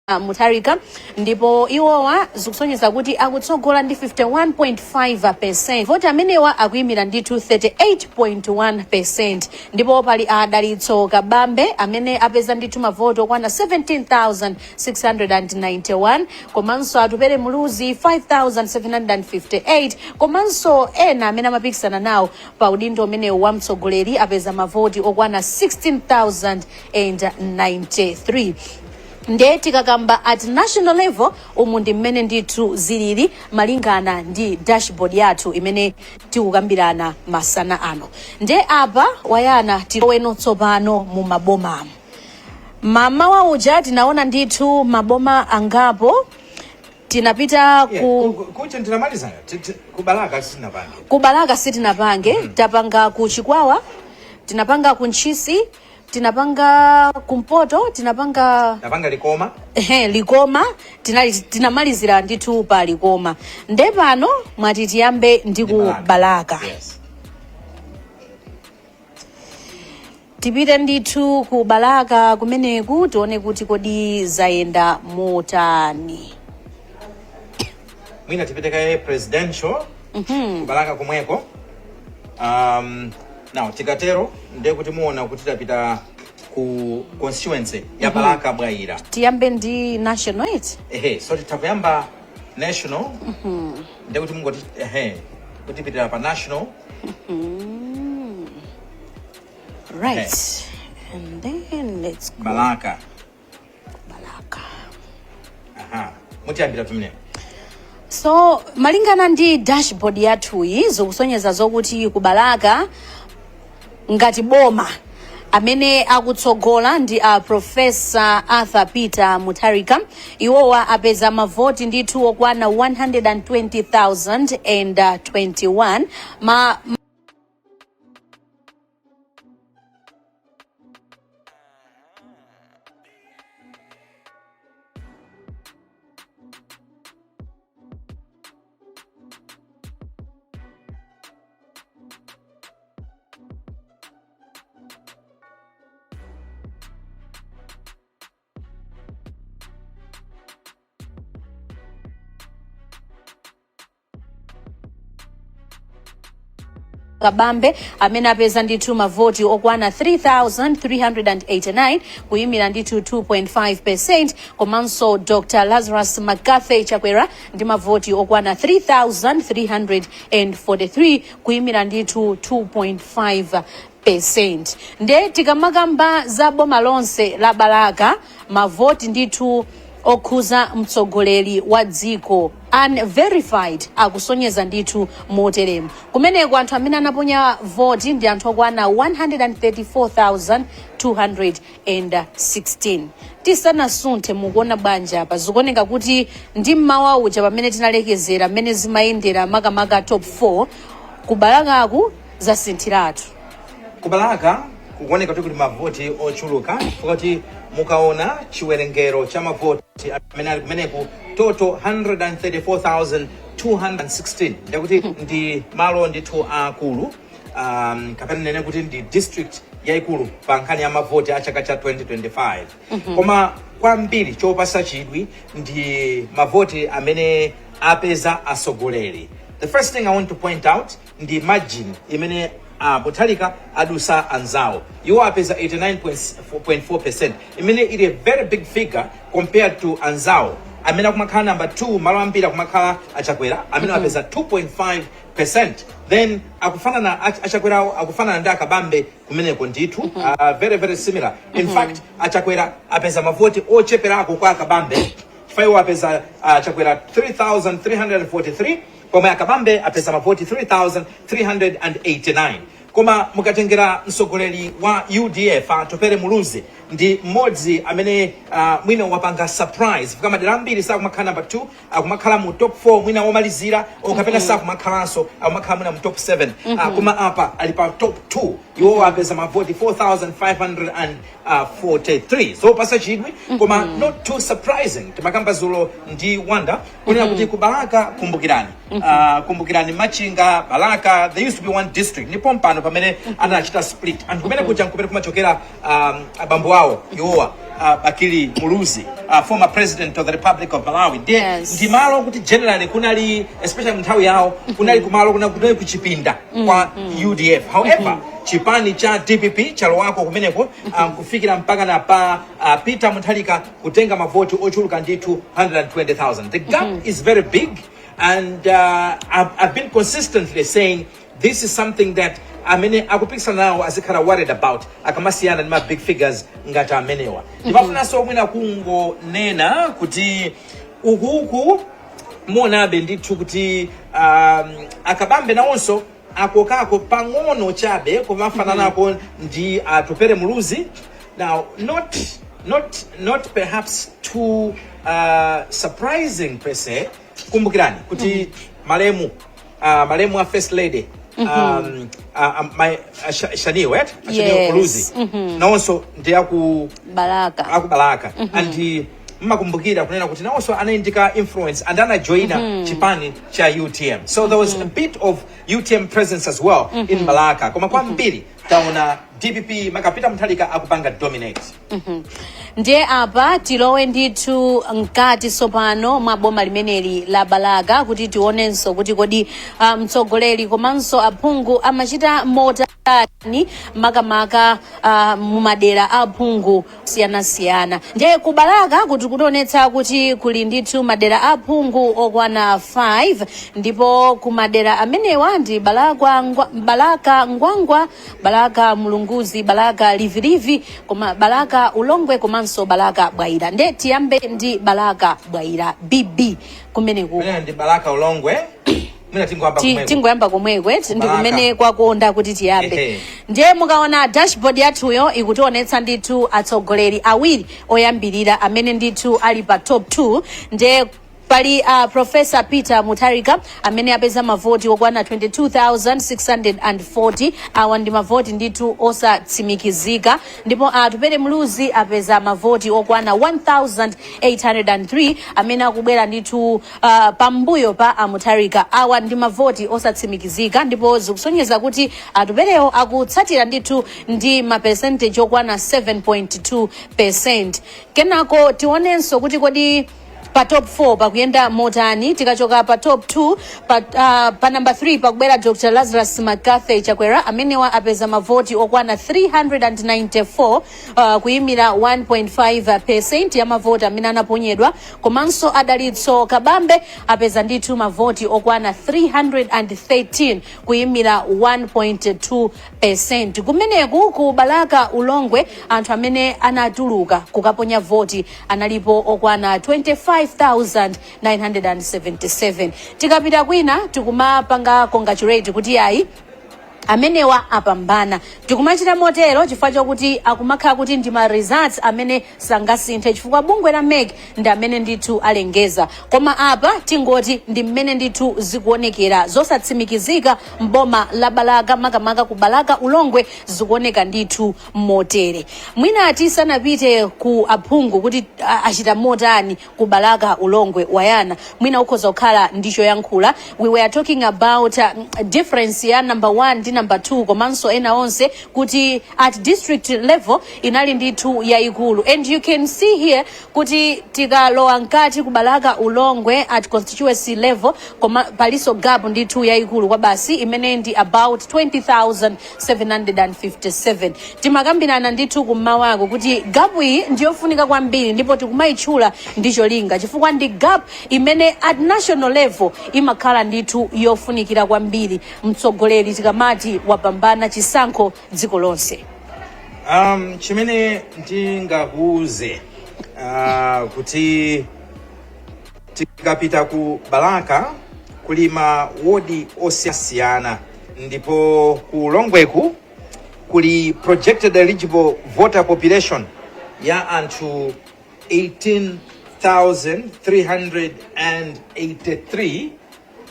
Mutharika, ndipo iwowa zikusonyeza kuti akutsogola ndi 51.5%. Voti amenewa akuyimira ndithu 38.1%. Ndipo pali a Dalitso Kabambe amene apeza ndithu mavoti okwana 17,691, komanso Atupele Muluzi 5,758, komanso ena amene amapikisana nawo pa udindo umenewu wa mtsogoleri apeza mavoti okwana 16,093. Nde tikakamba at national level, umu ndi mmene ndithu zilili malingana ndi dashboard yathu imene tikukambirana masana ano. Nde apa wayana, tiloweno tsopano mu mabomamo. Mamawa uja tinaona ndithu maboma angapo, tinapita ku Kucha tinamaliza ku Balaka sitinapange. Ku Balaka sitinapange. Tapanga ku Chikwawa, tinapanga ku Ntchisi, tinapanga kumpoto, tinapanga Tapanga Likoma. Ehe, Likoma tinamalizira ndithu pa Likoma. Nde pano mwati tiyambe ndi ku Balaka. Yes. Tipite ndithu ku Balaka kumeneku, tione kuti kodi zayenda motani. Mwina tipite kaye presidential ku Balaka komweko. Now tikatero ndiye kuti muona kuti tapita ku constituency ya Balaka Bwaila. Tiyambe ndi national eti? Ehe, so titha kuyamba national, ndiye kuti mungoti, ehe, kuti pitira pa national. Right, and then let's go. Balaka. Balaka. Aha, mutiyambira pamenepo. So malingana ndi dashboard yathuyi, zikusonyeza zokuti ku Balaka ngati boma, amene akutsogola ndi a Professor Arthur Peter Mutharika. Iwowa apeza mavoti ndithu okwana 120,021 ma Kabambe amene apeza ndithu mavoti okwana 3389, kuyimira ndithu 2.5%, komanso Dr Lazarus McCarthy Chakwera ndi mavoti okwana 3343, kuyimira ndithu 2.5%. Nde tikamakamba za boma lonse la Balaka, mavoti ndithu okhuza mtsogoleri wa dziko unverified akusonyeza ndithu moteremu. Kumeneko anthu amene anaponya voti ndi anthu okwana 134,216. Tisanasunthe, mukuona bwanji apa? Zikuoneka kuti ndi mmawa uja pamene tinalekezera mmene zimayendera, makamaka top 4, ku Balakaku zasinthiratu. Ku Balaka kukuoneka kuti kuli mavoti ochuluka, chifukwa kuti mukaona chiwerengero cha mavoti amene ali kumeneku, total 134,216, ndekuti ndi malo ndithu aakulu, kapena nene kuti ndi district yayikulu pa nkhani ya mavoti a chaka cha 2025. Koma kwambiri chopasa chidwi ndi mavoti amene apeza atsogoleri. The first thing I want to point out ndi margin imene Mutharika adusa anzawo. Iwo apeza 89.4%, imene ili a very big figure compared to anzawo amene akumakhala number 2. Malo ambiri akumakhala aChakwera amene apeza 2.5%. Then akufanana, aChakwerawo akufanana ndi aKabambe kumeneko ndithu, very very similar. In fact, aChakwera apeza mavoti ocheperako kwa aKabambe, chifukwa iwo apeza, Chakwera 3343, pomwe aKabambe apeza mavoti 3389. Koma mukatengera mtsogoleri wa UDF Atupele Muluzi, ndi mmodzi amene mwina wapanga surprise, chifukwa madera ambiri sakumakhala number 2, akumakhala mu top 4 mwina womalizira, o kapena sakumakhalanso, akumakhala mwina mu top 7. Koma apa ali pa top 2. Iwo apeza mavoti 4543. Zopasa chidwi koma not too surprising. Timakamba zulo ndi Wanda kunena kuti ku Balaka, kumbukirani, kumbukirani Machinga, Balaka, they used to be one district, ndipo mpano pamene anachita split, anthu kumene kuja nkumene kumachokera abambo wawo iwowa, Bakili Muluzi, former president of the Republic of Malawi. Ndiye ndi malo kuti generally kunali, especially nthawi yawo, kunali kumalo kunali kuchipinda kwa UDF. However, chipani cha DPP chalowako kumeneko, kufikira mpaka na pa Peter Mutharika kutenga mavoti ochuluka ndithu, 120,000. The gap is very big and I've been consistently saying this is something that amene akupikisana nawo azikhala worried about akamasiyana ndi ma big figures ngati amenewa. Ndimafunanso mwina kungonena kuti ukuku muonabe ndithu kuti akabambe nawonso akokako pang'ono chabe kumafananako ndi Atupele Muluzi. Now, not perhaps too surprising per se. Kumbukirani kuti malemu a first lady, my Shanil, right? Shanil Yes. Muluzi nawonso ndi aku Balaka. Akubalaka, and mmakumbukira kunena kuti nawonso anayindika influence and anajoina chipani cha UTM, so there was a bit of UTM presence as well in Balaka. Koma kwambiri taona DPP, makapita Mutharika akupanga dominate. Ndiye apa tilowe ndithu mkati tsopano mwa boma limeneli la Balaka kuti tionenso kuti kodi mtsogoleri komanso aphungu amachita motani, makamaka mumadera aphungu siyanasiyana. Ndiye ku Balaka kuti kutionetsa kuti kuli ndithu madera aphungu okwana 5, ndipo ku madera amenewa ndi Balaka Ngwangwa, Balaka Mulunguzi, Balaka Livilivi, koma Balaka Ulongwe komanso Balaka Bwaira. Ndiye tiyambe ndi Balaka Bwaira, BB, kumeneku. Mwina ndi Balaka Ulongwe, mwina tingoyamba kumweko. Tingoyamba komweko, ndi Balaka. kumene kwakonda kuti tiyambe. Ndiye mukaona dashboard yathuyo ikutionetsa ndithu atsogoleri awiri oyambirira amene ndithu ali pa top 2. Ndiye pali Professor Peter Mutharika amene apeza mavoti okwana 22,640. Awa ndi mavoti ndithu osatsimikizika. Ndipo Atupele Muluzi apeza mavoti okwana 1803 amene akubwera ndithu pambuyo pa Amutharika. Awa ndi mavoti osatsimikizika ndipo zikusonyeza kuti Atupelewo akutsatira ndithu ndi ma percentage okwana 7.2%. Kenako tionenso kuti kodi pa top 4 pakuyenda motani. Tikachoka pa top 2, pa number 3 pakubwera Dr Lazarus McCarthy Chakwera amenewa apeza mavoti okwana 394, kuyimira 1.5% ya mavoti amene anaponyedwa. Komanso Adalitso Kabambe apeza ndithu mavoti okwana 313, kuyimira 1.2%. Kumeneku ku Balaka Ulongwe anthu amene anatuluka kukaponya voti analipo okwana 25,977. Tikapita kwina tikumapanga congratulate kuti ayi, amenewa apambana. Tikumachita motero chifukwa chokuti akumakhala kuti ndi ma results amene sangasinthe chifukwa bungwe la MEC ndi amene ndithu alengeza. Koma apa tingoti ndi mmene ndithu zikuonekera zosatsimikizika mboma la Balaka, makamaka ku Balaka Ulongwe, zikuoneka ndithu motere. Mwina tisanapite ku aphungu kuti achita motani ku Balaka Ulongwe, Wayana, mwina ukhoza kukhala ndi choyankhula. We were talking about difference ya number 1 ndi number 2 komanso ena onse kuti at district level inali ndithu yayikulu, and you can see here kuti tikalowa mkati ku Balaka Ulongwe at constituency level, koma paliso gap ndithu yayikulu kwa basi imene ndi about 20,757. Timakambirana ndithu kummawako kuti gap iyi ndiyofunika kwambiri ndipo tikumayitchula ndi cholinga chifukwa ndi gap imene at national level imakhala ndithu yofunikira kwambiri mtsogoleri tikamati wapambana chisankho dziko lonse. Chimene ndingakuuze, kuti tikapita ku Balaka kuli ma wodi osiyanasiyana, ndipo ku Longweku kuli projected eligible voter population ya anthu 18,383,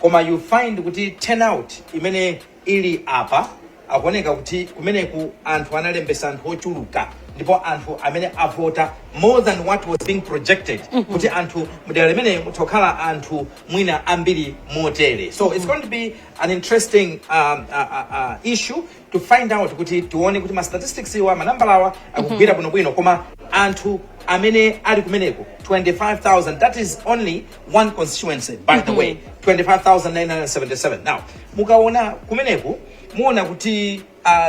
koma you find kuti turnout imene ili apa akuoneka kuti kumeneku anthu analembesa anthu ochuluka. Ndipo anthu amene avota more than what was being projected, kuti anthu mudera limene mutokhala anthu mwina ambiri motere. So it's going to be an interesting issue to find out, kuti tione kuti ma statistics iwa, manambalawa akugwira bwinobwino. Koma anthu amene ali kumeneko 25,000, that is only one constituency, by the way, 25,977. Now mukaona kumeneku, muona kuti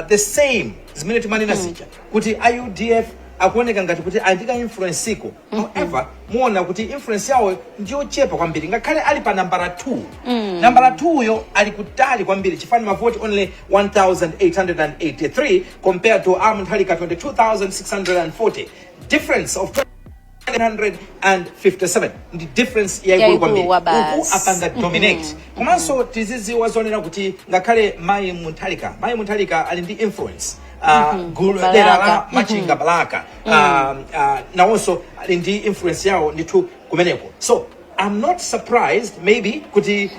the same zimene timanena zija, kuti a UDF akuoneka ngati kuti ali ndi influence iko. However, muona kuti influence yawo ndiyochepa kwambiri, ngakhale ali pa nambala 2. Nambala 2 yo ali kutali kwambiri, chifani mavoti only 1883 compared to a Mutharika 22,640, difference of 957 ndi difference yaikulu Yaikulu kwambiri. wa basi. Uku apanga dominate. Komanso tiziziwa zonena kuti ngakhale mayi Mutharika ali ndi influence gulu Balaka. dera la Machinga, Balaka, nawonso ali ndi influence yawo ndithu kumeneko. So I'm not surprised maybe kuti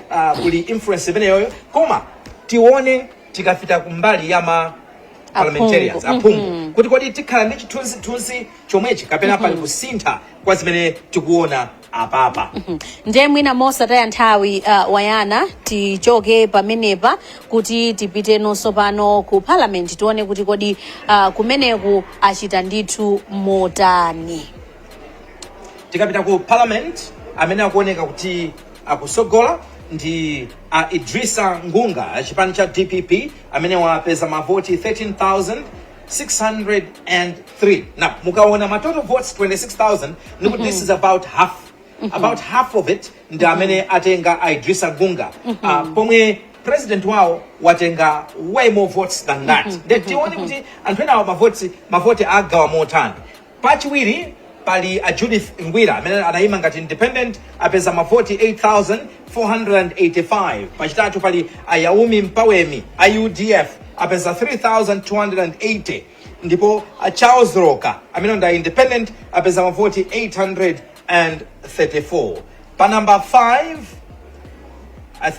kuli influence imeneyoyo, koma tione tikafika kumbali ya ma parliamentarians, aphungu. Aphungu, kuti kodi tikhala ndi chithunzithunzi chomwechi kapena pali kusintha kwa zimene tikuona apapa. Ndiye mwina mosataya nthawi, Wayana, tichoke pamenepa kuti tipitenonso pano ku Parliament, tione kuti kodi kumeneku achita ndithu motani. Tikapita ku Parliament, amene akuoneka kuti akusogola ndi a Idrisa Ngunga achipani cha DPP, amene wapeza mavoti 13,603. Now mukaona ma total votes 26,000, ndikuti this is about half of it ndi amene atenga a Idrisa Ngunga, pomwe president wawo watenga way more votes than that. Then tione kuti anthu enawo mavoti agawa motani. Pachiwiri pali a Judith Ngwira amene anayima ngati independent, apeza mavoti 8485. Pachitatu pali a Yaumi Mpawemi a UDF, apeza 3280, ndipo a Charles Roka amene ndi a independent apeza mavoti 834. Pa number 5, I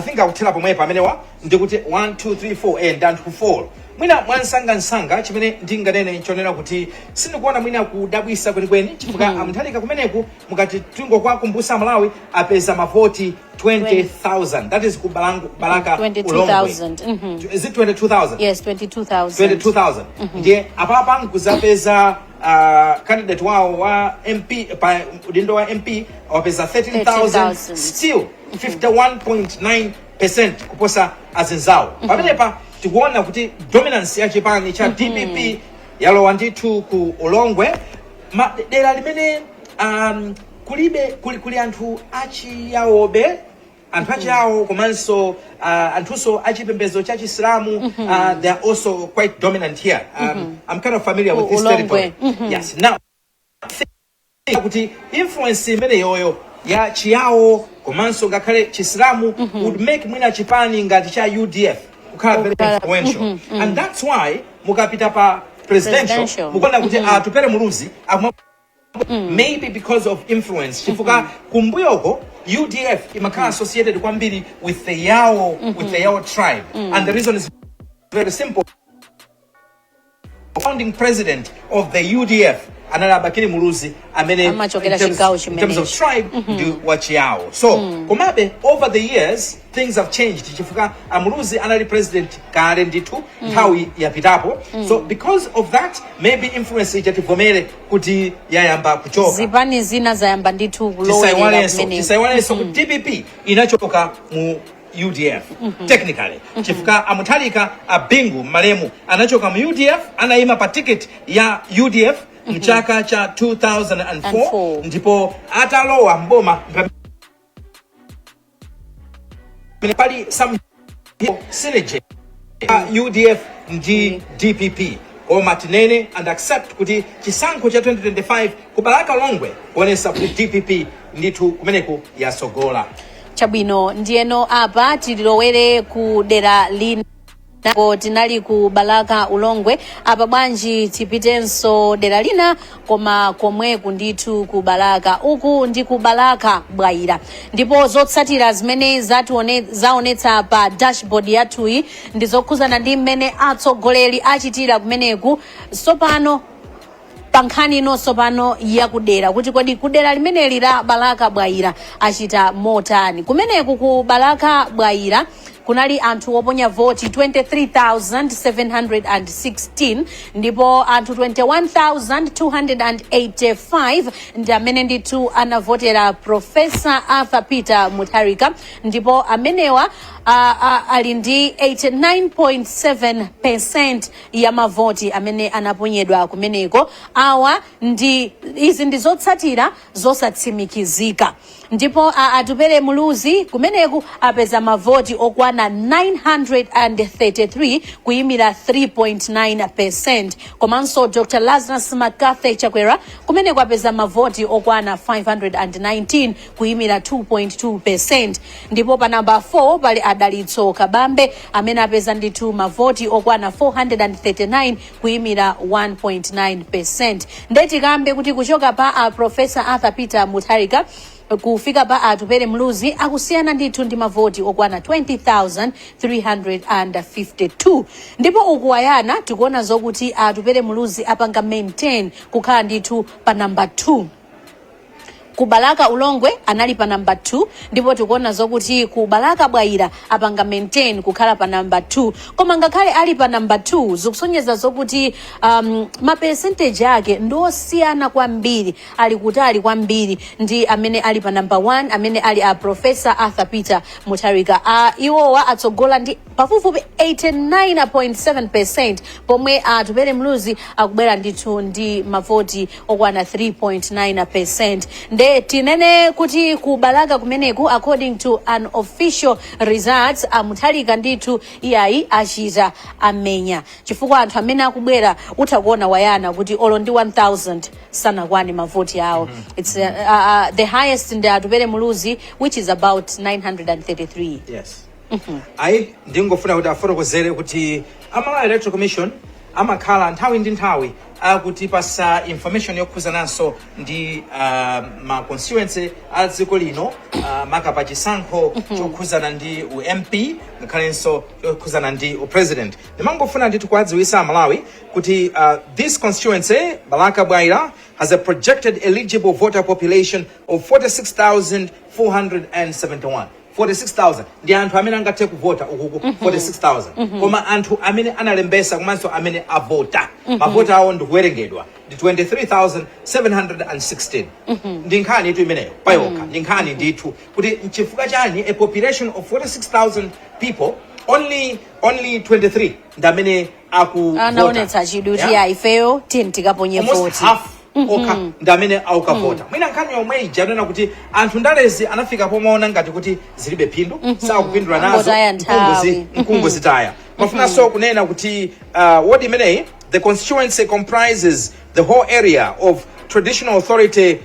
think akuthera pomwepa amenewa, ndikuti 1 2 3 4, ndi anthu 4. Mwina mwansangansanga chimene ndinganene chonena kuti sindikuona mwina kudabwisa kwenikweni, chifukwa a Mutharika kumeneku, mukati tingokwakumbusa Malawi, apeza mavoti 20,000, that is ku Balaka 22,000, Ulongwe. Is it 22,000? Yes, 22,000. 22,000. Ndiye apapa nkuzapeza candidate wawo wa MP, pa udindo wa MP, wapeza 13,000. 13,000. Still 51.9% kuposa azinzawo. Pamenepa tikuona kuti dominance ya chipani cha DPP yalowa ndithu ku Ulongwe, dera limene kulibe kuli anthu achiyawobe, anthu achiyawo komanso anthunso achipembedzo cha Chisilamu. They are also quite dominant here. I'm kind of familiar with this Ulongwe. territory. Yes. Now kuti influence imeneyoyo ya Chiyawo komanso ngakhale Chisilamu would make mwina chipani ngati cha UDF kukhala very influential, and that's why mukapita pa presidential, Presidential. mukuona kuti Atupele Muluzi maybe because of influence, chifukwa kumbuyoko UDF imakhala associated kwambiri with the Yao tribe, and the reason is very simple: founding president of the UDF anali a Bakili Muluzi amene Amachokera chigawo in terms of chimenechi. tribe ndi wachiyawo. So komabe over the years things have changed, chifukwa a Muluzi anali president kale ndithu, nthawi yapitapo. So because of that, maybe influence ija tivomere kuti yayamba kuchoka. Zipani zina zayamba ndithu kulowerera Tisaiwalenso kumeneko. Tisaiwalenso kuti DPP inachoka mu UDF technically, chifukwa a Mutharika, a Bingu malemu, anachoka mu UDF, anayima pa ticket ya UDF mchaka cha 2004. And four. Ndipo atalowa mboma pali some synergy ya UDF ndi DPP. Koma tinene and accept kuti chisankho cha 2025 ku Balaka Longwe kuonesa kuti DPP ndithu kumeneku yasogola. Chabwino, ndiyeno apa tilowere ku dera lina. Ko tinali ku Balaka Ulongwe, apa bwanji tipitenso dera lina, koma komweku ndithu ku Balaka. Uku ndi ku Balaka Bwaira, ndipo zotsatira zimene zaonetsa pa dashboard yathuyi ndi zokhuzana ndi mmene atsogoleri achitira kumeneku. Tsopano Pa nkhani inonso pano yakudera, kuti kodi kudera limeneli la Balaka Bwaira achita motani? Kumeneku ku Balaka Bwaira kunali anthu oponya voti 23,716, ndipo anthu 21,285 ndi amene ndithu anavotera Professor Arthur Peter Mutharika, ndipo amenewa ali ndi 89.7% ya mavoti amene anaponyedwa kumeneko. Awa ndi izi ndi zotsatira zosatsimikizika. Ndipo Atupele Muluzi kumeneku apeza mavoti okwana 933, kuyimira 3.9%. Komanso Dr Lazarus McCarthy Chakwera kumeneku apeza mavoti okwana 519, kuyimira 2.2%. Ndipo pa namba 4 pali Adalitso Kabambe amene apeza ndithu mavoti okwana 439, kuyimira 1.9%. Ndetikambe kuti kuchoka pa a Professor Arthur Peter Mutharika kufika pa Atupele Muluzi akusiyana ndithu ndi mavoti okwana 20,352. Ndipo ukuwayana tikuona zokuti Atupele Muluzi apanga maintain kukhala ndithu pa namba 2. Ku Balaka Ulongwe anali pa namba 2, ndipo tikuona zokuti ku Balaka Bwaira apanga maintain kukhala pa namba 2. Koma ngakhale ali pa namba 2, zikusonyeza zokuti ma percentage ake ndiosiyana kwambiri, ali kutali kwambiri ndi amene ali pa namba 1, amene ali a Professor Arthur Peter Mutharika. Iwowa atsogola ndi pafupifupi 89.7%, pomwe Atupele Muluzi akubwera ndithu ndi mavoti okwana 3.9%. Nde tinene kuti ku Balaka kumeneku, according to unofficial results, aMutharika ndithu iyayi achita amenya, chifukwa anthu amene akubwera, utha kuona wayana kuti olo ndi 1000 sanakwane mavoti awo. It's the highest ndi Atupele Muluzi, which is about 933. Yes, ayi, ndingofuna kuti afotokozere kuti aMalawi Electoral Commission amakhala nthawi ndi nthawi akutipasa information yokhuzananso ndi ma constituency a dziko lino, maka pa chisankho chokhuzana ndi uMP ngakhalenso chokhuzana ndi upresident. Ndimangofuna ndithu kuwadziwisa Amalawi kuti this constituency, Balaka Bwaira, has a projected eligible voter population of 46,471. 46,000 ndi anthu amene angathe kuvota ukuku, 46,000. Koma anthu amene analembesa komanso amene avota, mavota awo ndikuwerengedwa, ndi 23,716. Ndi nkhani itu imeneyo payokha, ndi nkhani ndithu kuti nchifukwa chani a population of 46,000 people, only 23 ndi amene akuvota. Anaonetsa chidwi kuti ya, ifeyo tiyeni tikaponye Almost voti. half okha ndi amene akukavota. Mwina nkhani yomwe ija anena kuti anthu ndalezi anafika pomaona ngati kuti zilibe phindu, sakupindula nazo. Angotaya nthawi. Mkungozitaya. Mafunanso kunena kuti ward imeneyi, the constituency comprises the whole area of Traditional Authority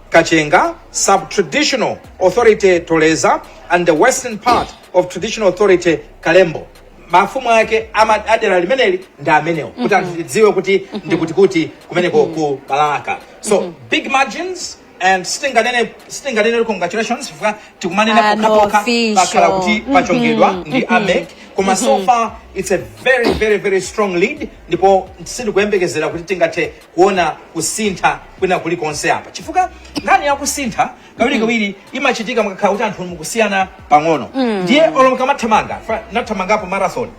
Kachenga, Sub-Traditional Authority Toleza and the western part of Traditional Authority Kalembo. Mafumu ake adera limeneli ndi amenewo, kuti anthu tidziwe kuti ndi kuti kumeneko ku Balaka. So big margins, and sitinganene congratulations chifukwa tikumanena pokhapokha Unofficial. pakhala kuti pachongedwa ndi aMEC. Koma so far it's a very, very, very strong lead, ndipo sindikuyembekezera kuti tingathe kuona kusintha kwina kulikonse apa, chifukwa nkhani yakusintha kawirikawiri imachitika mukakhala kuti anthu mukusiyana pang'ono. Ndiye olo mukamathamanga, nathamangapo marathon,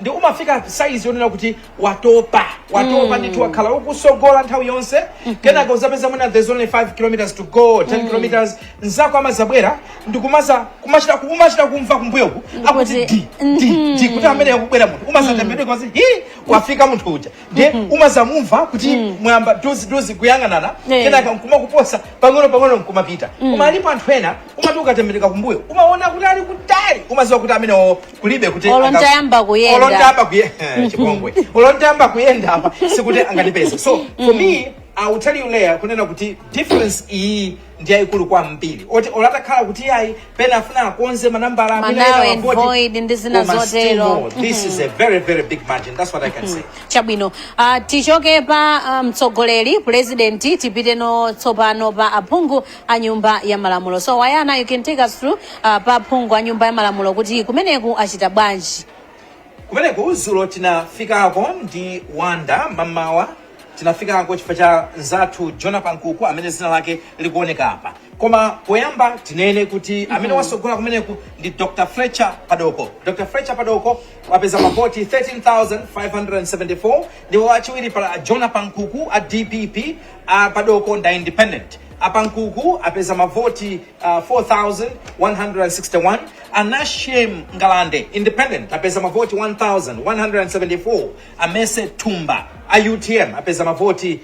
ndi umafika size yonena kuti watopa, watopa ndithu, wakhala ukusogola nthawi yonse, kenaka uzapeza mwina there's only 5 kilometers to go, 10 kilometers, nzako amazabwera ndikumaza kumachita umachita kumva kumbuyoku akuti di di di, kuti amene akubwera munthu, umazatembenuka kwazi, hi, wafika munthu uja. Ndiye umazamumva kuti mwamba duzi duzi kuyang'anana, kenaka nkumakuposa pang'ono pang'ono nkumapita. Koma alipo anthu ena umati ukatembenuka kumbuyo umaona kuti ali kutali, umaziwa kuti amenewo kulibe kuti Olo ntayamba kuyenda. Olo ntayamba kuyenda, chipongwe, olo ntayamba kuyenda apa sikuti angatipeze. So for me, I will tell you, Leah, kunena kuti difference iyi ndi yayikulu kwambiri, oti olo atakhala kuti yayi pena afuna akonze manambala Ma amene null ena and mavoti, void ndi zina koma still zotero. more, this is a very, very big margin. That's what I can say. Chabwino, tichoke pa mtsogoleri, president, tipiteno tsopano pa aphungu a Nyumba ya Malamulo. So Wayana, you can take us through pa aphungu a Nyumba ya Malamulo, kuti kumeneku achita bwanji? Kumeneku zulo tinafikako ndi Wanda mamawa. Tinafikako chifukwa cha nzathu Jona Pankuku amene zina lake likuoneka apa. Koma poyamba tinene kuti amene wasogola kumeneku ndi Dr Fletcher Padoko. Dr Fletcher Padoko wapeza mavoti 13,574, ndipo wachiwiri pa Jona Pankuku a DPP. A Padoko nda independent. Apankuku apeza mavoti 4161. Anashem Ngalande, independent, apeza mavoti 1174. Amese Tumba a UTM apeza mavoti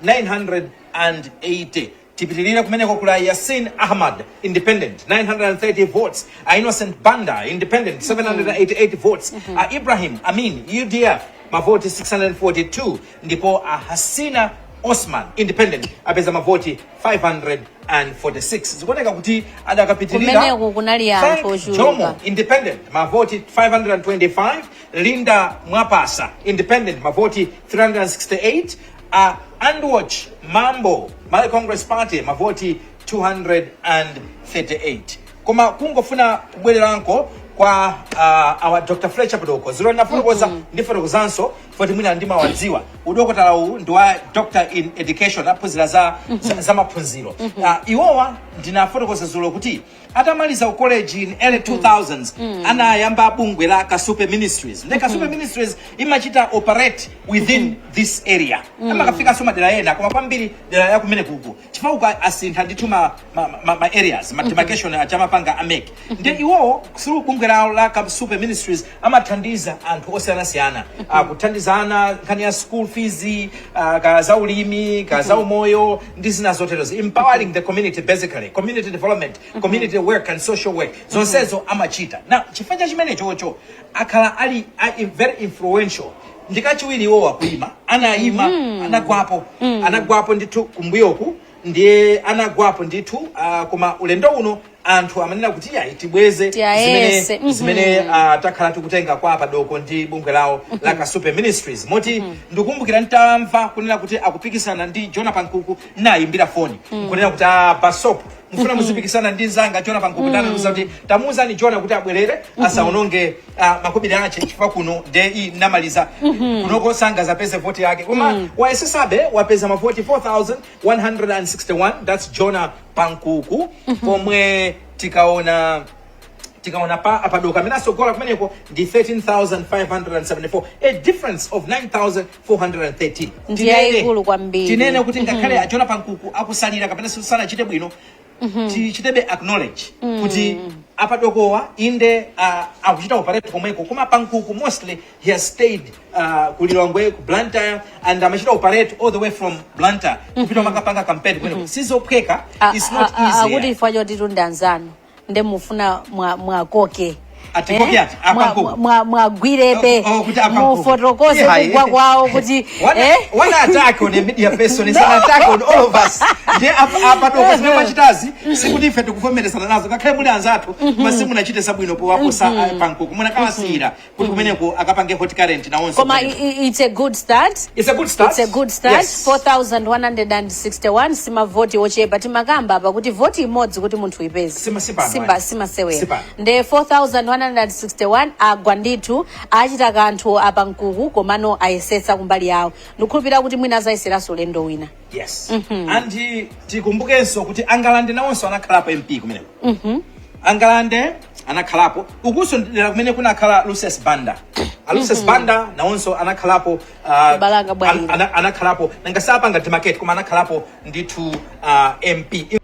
980. Tipitilire kumeneko kula Yasin Ahmad, independent, 930 votes. A Innocent Banda, independent, 788 votes. A Ibrahim Amin, UDF, mavoti 642, ndipo a Hasina Osman, independent, apeza mavoti 546. Zikuoneka kuti adakapitilira. Kumeneku kunali anthu Frank ochuluka. Jomo, independent, mavoti 525. Linda Mwapasa, independent, mavoti 368. Andwatch Mambo, Malawi Congress Party, mavoti 238. Koma kungofuna kubwereranko kwa our Dr Fletcher Padoko, zero nafotokoza, ndifotokozanso foti mwina ndimawadziwa. Udokotala uwu ndi wa Doctor in Education, aphunzira za maphunziro. Iwowa ndinafotokoza zulo kuti atamaliza ku college in early 2000s anayamba bungwe la Kasupe Ministries. Ndi Kasupe Ministries imachita operate within this area, amakafikanso madera ena, koma kwambiri dera ya kumene kuku, chifukwa asintha ndithu ma areas, ma demarcation achamapanga a MEC. Ndi iwowo through bungwe lawo la Kasupe Ministries amathandiza anthu osiyanasiyana, kuthandiza ana nkhani ya school fees, ka za ulimi, ka za umoyo ndi zina zoterozo, empowering the community basically, community development, community work and social work, zonsezo amachita. Na chifukwa cha chimene chocho akhala ali very influential. Ndikachiwiri iwowa kuima. Anayima, anagwapo, anagwapo ndithu kumbuyoku, ndiye anagwapo ndithu, koma ulendo uno anthu amanena kuti yayi, tibweze Tiyayese. zimene zimene takhala tikutenga kwa Padoko ndi bungwe lawo la Kasupe Ministries. Moti ndikumbukira nditamva kunena kuti akupikisana ndi Jona Pankuku, nayimbira foni nkunena kuti, "Ah, basop, mufuna muzipikisana ndi nzanga Jona Pankuku?" Ndanamuuza kuti tamuuzani Jona kuti abwerere, asaononge makobiri ache, chifukwa kuno nde i namaliza kunoko, sangazapeze voti yake. Koma wayesesabe, wapeza mavoti 4161, that's Jona Pankuku. Pomwe tikaona pa apadoka amene asogola kumeneko ndi 13,574, a difference of 9413. Ndi yayikulu kwambiri. Tinene kuti ngakhale achona Pankuku akusalira kapena sanachite bwino, tichitebe acknowledge kuti apadokowa inde akuchita operate komweko, koma Pankuku mostly he has stayed ku Lilongwe, ku Blantyre, and amachita operate all the way from Blantyre kupita makapanga campaign kumeneko. Sizophweka, it's not easy. Akuti chifukwa choti tunda anzanu nde mufuna mwakoke. Atikoke Eh? ati? Apankuku. Mwagwirebe. Oh, kuti apankuku. Mufotokoze kugwa kwawo kuti One, eh? one attack on a media person is an attack on all of us. Ndiye apadoka zimene mwachitazi sikuti ife tikuvomerezana nazo, ngakhale muli anzathu, koma simunachite zabwino powaposa Pankuku. Munakawasiyira kuti kumeneko akapange hot current nawonso Koma kumeneko. It's a good start. It's a good start. It's a good start. Yes. 4161 simavoti ochepa. Timakamba apa kuti voti imodzi kuti munthu uipeze Sipano, simba ayi. simasewera. Sipano. Nde 4161 agwa ndithu, achita kanthu apankuku, komano ayesetsa kumbali yawo. Ndikukhulupirira kuti mwina azayeseranso ulendo wina. Yes, and tikumbukenso kuti Angalande nawonso anakhalapo MP kumeneko. Angalande anakhalapo ukunso, dera kumene kunakhala Lucius Banda. A Lucius Banda nawonso anakhalapo Balanga Bwaila. Anakhalapo, nanga sapanga demarcate, koma anakhalapo ndithu MP.